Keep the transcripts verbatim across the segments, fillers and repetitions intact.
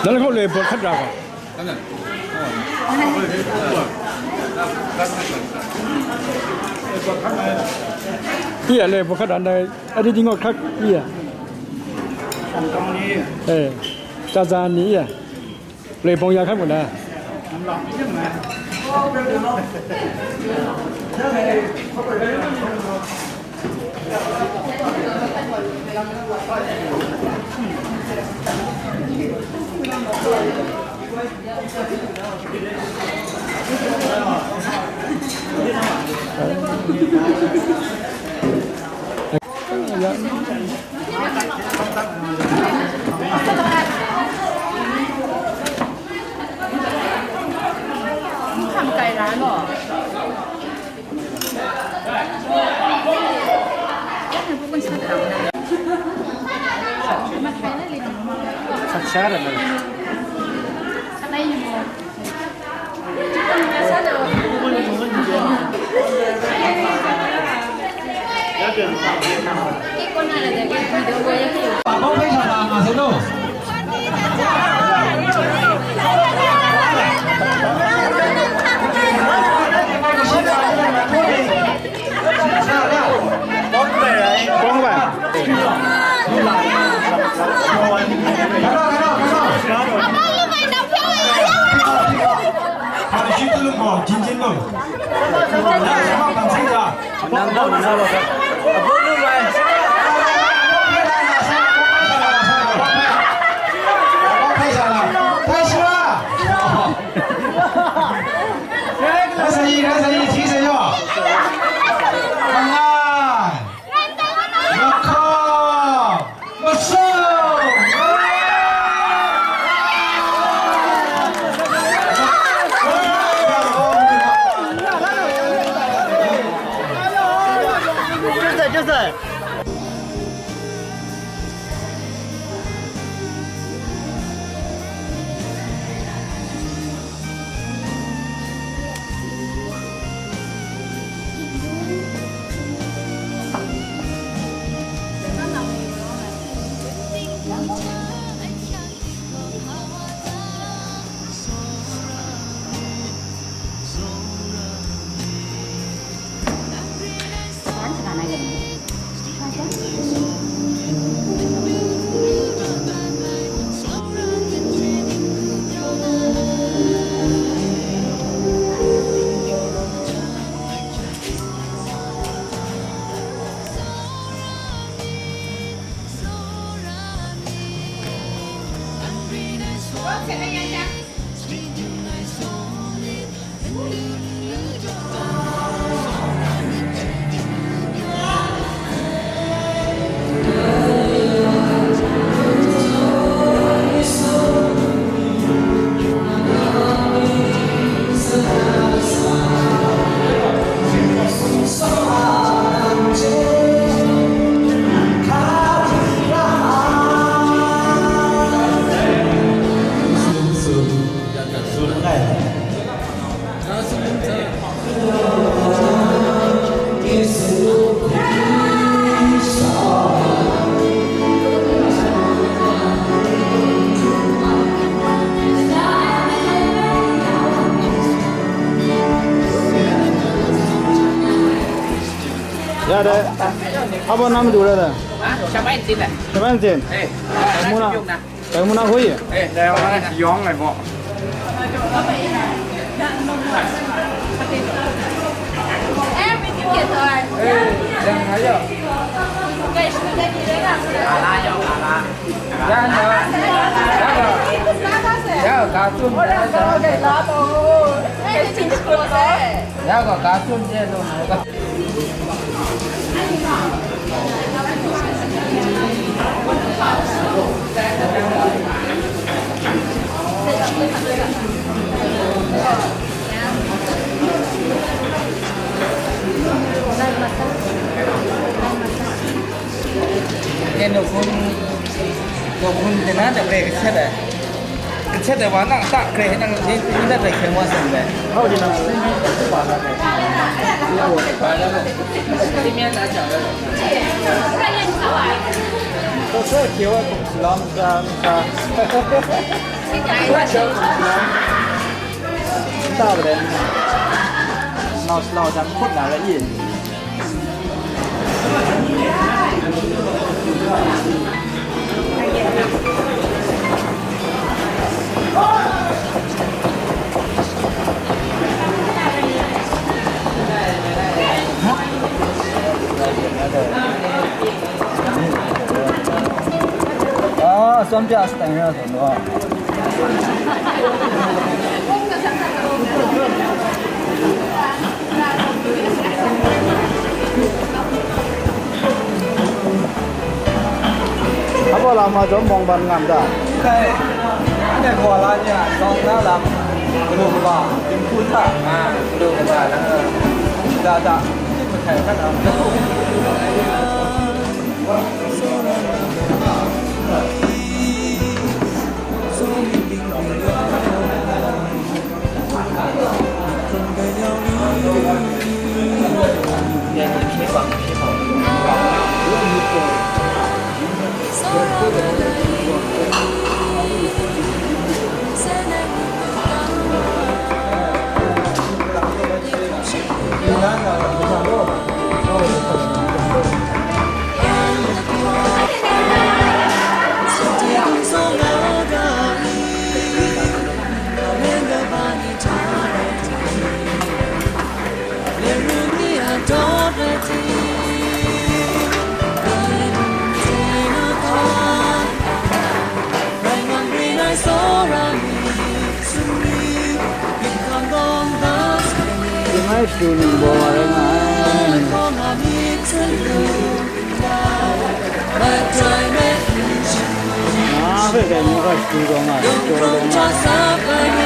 Nang hkau le bawt hkat ra ga. Iya le bawt hkat ra ndai, adi ding wa hkrak iya. Eh, ca ca ni iya. Leibong ya hkrat mu na. Ya dai. Apa nama tu dah? Siapa yang cinta? Siapa yang cinta? Eh, Muna. Kamu nak hui? Eh, dah mana yong ai mo. Eh, jangan aja. Jangan, jangan. Ya, kasut. Ya, kasut je tu. Keno kun Ngun de na de bre kachet ai. Kachet ai wa nang ta kre nang ni ni da bre khen wa sen de. Hau di nang. Ko so kye wa kong salam sa sa. Sa ba de. Nau slau jang khut na ra i. Ah, suan pya sa tai na sa no. Abo la ma zawn mawng ban ngam da. Kai, ane kawa la ni a, zawng na lam, galu kaba, dinghku hta, a, galu kaba, nang, da, da, tit mahkai hta na. Mai shadu ning baw wa rai nga ai. Nga hpe dai ni ga shadu gaw nga ai, jaw gaw nga ai.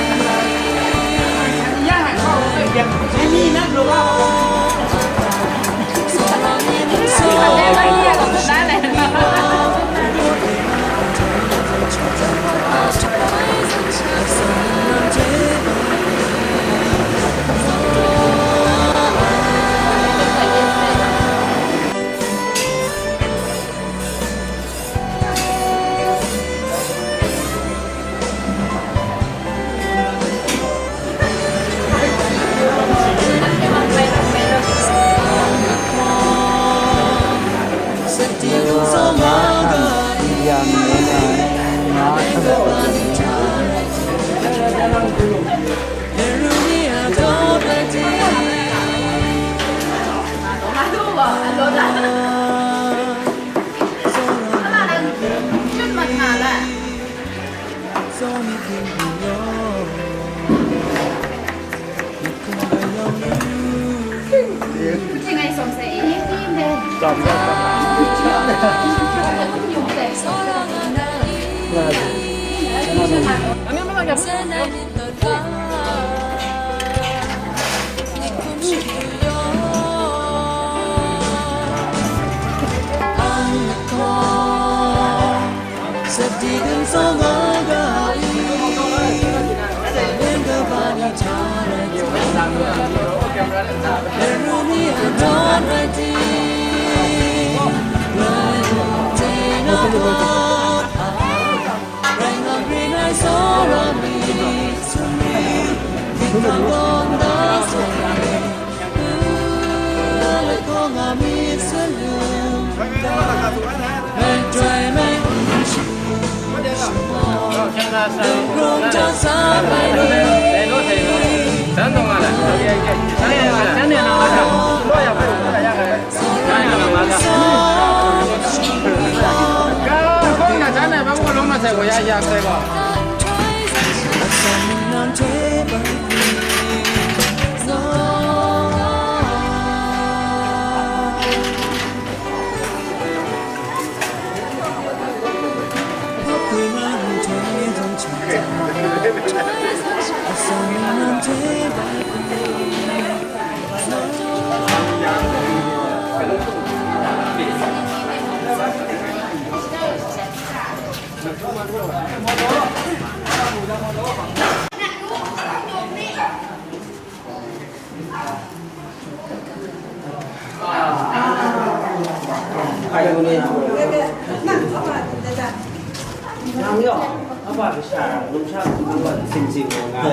Nang yawng, apa kasha, numsha, nang gaw sing sing wa nga.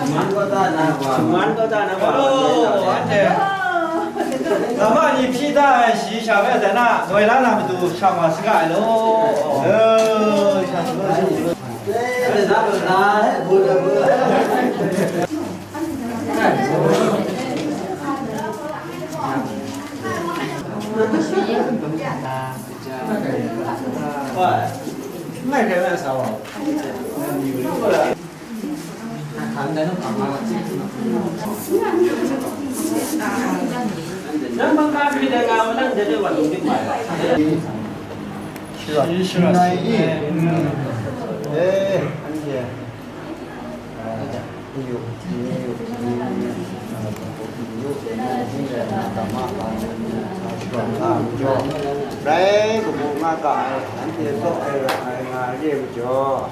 Man gaw da na wa. Man gaw da na wa. Oh, anhte. Tama ni hpyi da ai shayi sha hpe dai na, goi la na matu shang wa saga ai law. Oh, sha sha. Shira, shira, shira. Eh, anhte. Rai kabu nga ga ai, nanhte tsaw ai ra ai nga re majaw,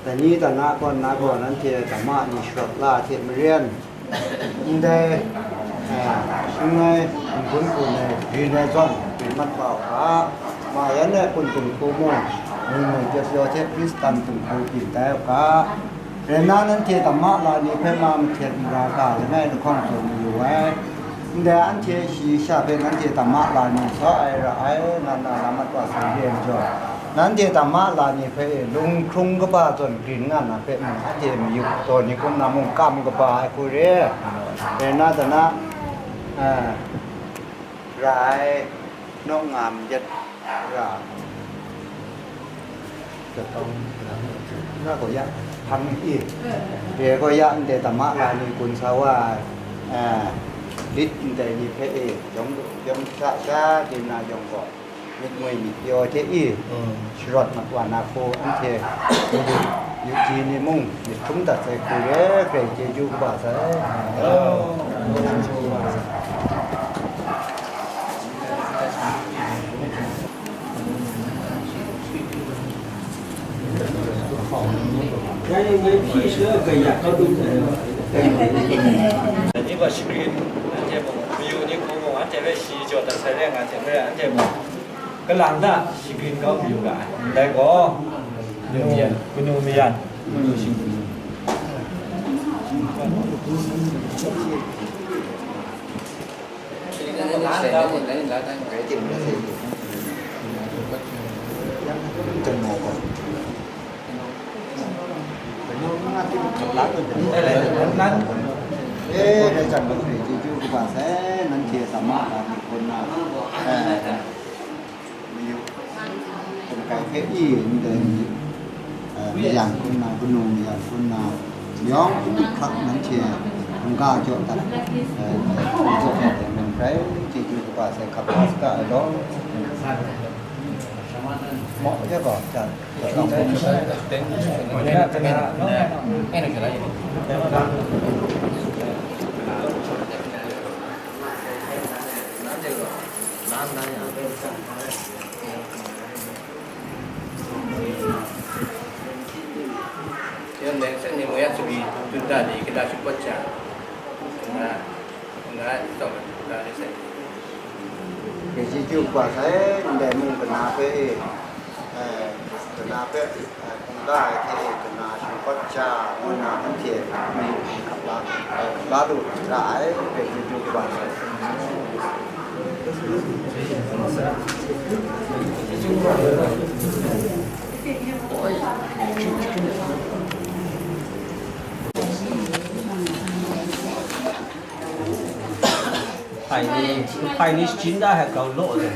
dai ni dai na kaw na gaw nanhte dama ni sharawt la hte maren, ndai, eh, shing ai, n-gun hpun ai, rin ai zawn, rin mat wa u ga, ma yan ai hpun dinghku mung, mung mung pyaw pyaw hte Hkristan dinghku byin tai u ga, Rai nna, nanhte tamma la ni hpe ma mahten mara ga langai lahkawng tawn mayu ai. Ndai anhte shayi sha hpe nanhte tamma la ni tsaw ai ra ai, nga nna la mat wa sai re ai majaw, nanhte tamma la ni hpe e lunghkrung kaba zawn grin nga na hpe mung, anhte mayu taw ni hkum na mung kam kaba ai hku re. Rai nna, dana, a, ra ai, nawk nga myit ra. Nga gaw ya, hpang i, re gaw ya, ndai tamma la ni gun sa wa ai, eh, lit ndai ni hpe e, yawng, yawng sha sha di na yawng gaw, myit ngoi myit pyaw hte i, sharawt mat wa na hku, anhte yu, yu ji ni mung myit hkrum dat sai hku re, grai chyeju kaba sai. Ni gaw shagrin, anhte mung, mayu ni hku mung, anhte hpe shi jaw dat sai re nga hte maren, anhte mung, kalang da shagrin kau mayu ra ai. Ndai gaw, kanu mayan, kanu mayan, kanu shingkung. Mayu, tangkai hpe i ndai ni, eh, mayan hkrum na, kanu mayan hkrum na, yawng hkrak nanhte hkungga jaw dat, eh, jaw dat ai lam rai, chyeju kaba sai hkap la saga ai law. Maw, ya gaw, ja, ja, ja. Yang lain seng ni moyak sagi tunta ni kita syukur cha. Nga, nga, tawk tunta ni seng. Grai chyeju kaba sai, ndai mung kana hpe e, eh, kana hpe, eh, hkungga ai hte e, kana shingkawt cha, ngu nna anhte, mm, hkap la, eh, la lu ra ai, grai chyeju kaba sai. Hpai ni, hpai ni shajin da ai grau law ai.